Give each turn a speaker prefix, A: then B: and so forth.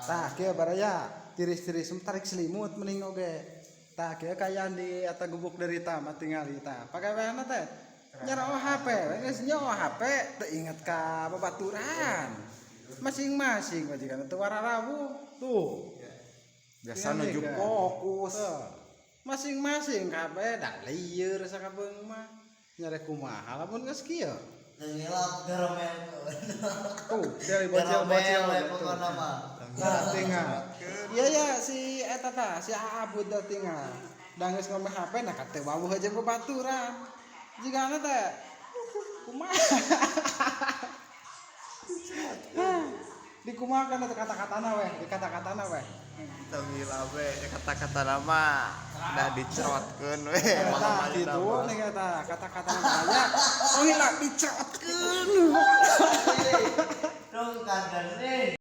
A: Tah, kieu baraya tiris-tiris tarik selimut mending oge. Tah, kieu kaayaan di eta Gubuk Derita mah tingali tah. Pagaweanna teh nyerok HP, we geus nyaho HP teu inget ka babaturan. Masing-masing majikan teu wararawuh tuh.
B: Biasa nuju fokus.
A: Tuh. Masing-masing kabeh da lieur sakabeung mah. Nyare kumaha lamun geus kieu.
C: Tengilap garomel.
A: Tuh, dari bocil-bocil
C: Garomel
A: tuh.
C: pokona mah.
A: Nah, tinggal. Iya ya si eta tah, si Abud dah tinggal. Da geus ngomong HP nah kate wawuh aja babaturan. Jigana teh kumaha? Dikumahakan eta kata-katana weh, di kata-katana weh.
B: Tong hilap we kata-kata nama udah dicerotkeun we.
A: Eta gitu nih eta kata-katana bahaya. Oh hilap dicerotkeun.
C: Dong kandang nih.